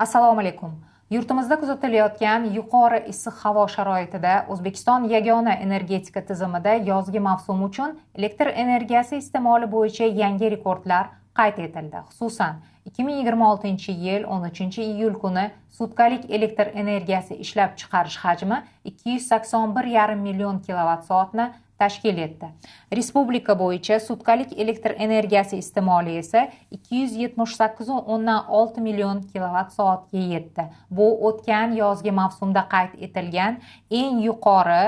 Assalomu alaykum. Yurtimizda kuzatilayotgan yuqori issiq havo sharoitida O'zbekiston yagona energetika tizimida yozgi mavsum uchun elektr energiyasi iste'moli bo'yicha yangi rekordlar qayd etildi. Xususan, 2026-yil 13-iyul kuni sutkalik elektr energiyasi ishlab chiqarish hajmi 281,5 million kilovat soatni tashkil etdi. Respublika bo'yicha sutkalik elektr energiyasi iste'moli esa 278,6 million kilovat soatga yetdi. Bu o'tgan yozgi mavsumda qayd etilgan eng yuqori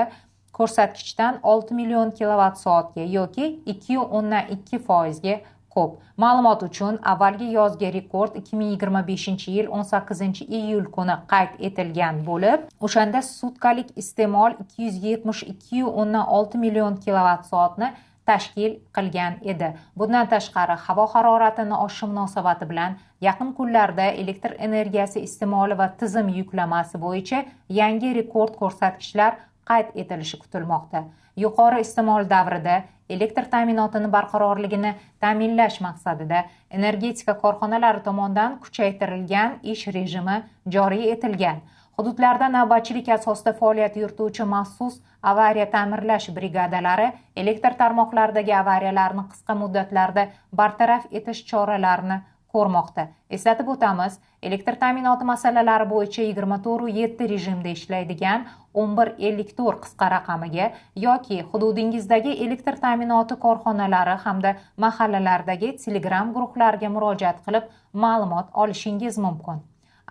ko'rsatkichdan 6 million kilovat soatga yoki 2,2% ga ko'p. Ma'lumot uchun, avvalgi yozgi rekord 2025-yil 18-iyul kuni qayd etilgan bo'lib, o'shanda sutkalik iste'mol 272,6 million kilovat soatni tashkil qilgan edi. Bundan tashqari, havo haroratini oshishi munosabati bilan yaqin kunlarda elektr energiyasi iste'moli va tizim yuklamasi bo'yicha yangi rekord ko'rsatkichlar qayd etilishi kutilmoqda. Yuqori iste'mol davrida elektr ta'minotini barqarorligini ta'minlash maqsadida energetika korxonalari tomonidan kuchaytirilgan ish rejimi joriy etilgan. Hududlarda navbatchilik asosida faoliyat yurituvchi maxsus avariya ta'mirlash brigadalari elektr tarmoqlaridagi avariyalarni qisqa muddatlarda bartaraf etish choralarini ko'rmoqda. Eslatib o'tamiz, elektr ta'minoti masalalari bo'yicha 24/7 rejimda ishlaydigan 1154 qisqa raqamiga yoki hududingizdagi elektr ta'minoti korxonalari hamda mahallalardagi Telegram guruhlariga murojaat qilib ma'lumot olishingiz mumkin.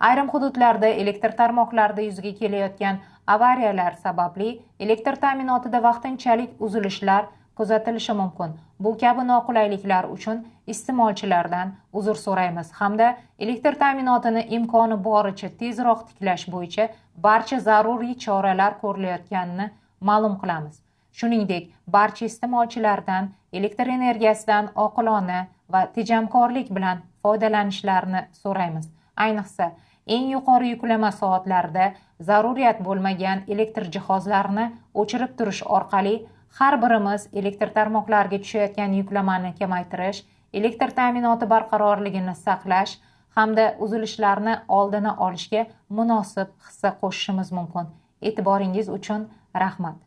Ayrim hududlarda elektr tarmoqlarida yuzaga kelayotgan avariyalar sababli elektr ta'minotida vaqtinchalik uzilishlar kuzatilishi mumkin. Bu kabi noqulayliklar uchun iste'molchilardan uzr so'raymiz hamda elektr ta'minotini imkoni boricha tezroq tiklash bo'yicha barcha zaruriy choralar ko'rilayotganini ma'lum qilamiz. Shuningdek, barcha iste'molchilardan elektr energiyasidan oqilona va tejamkorlik bilan foydalanishlarini so'raymiz. Ayniqsa, eng yuqori yuklama soatlarida zaruriyat bo'lmagan elektr jihozlarini o'chirib turish orqali har birimiz elektr tarmoqlariga tushayotgan yuklamani kamaytirish, elektr ta'minoti barqarorligini saqlash hamda uzilishlarni oldini olishga munosib hissa qo'shishimiz mumkin. E'tiboringiz uchun rahmat.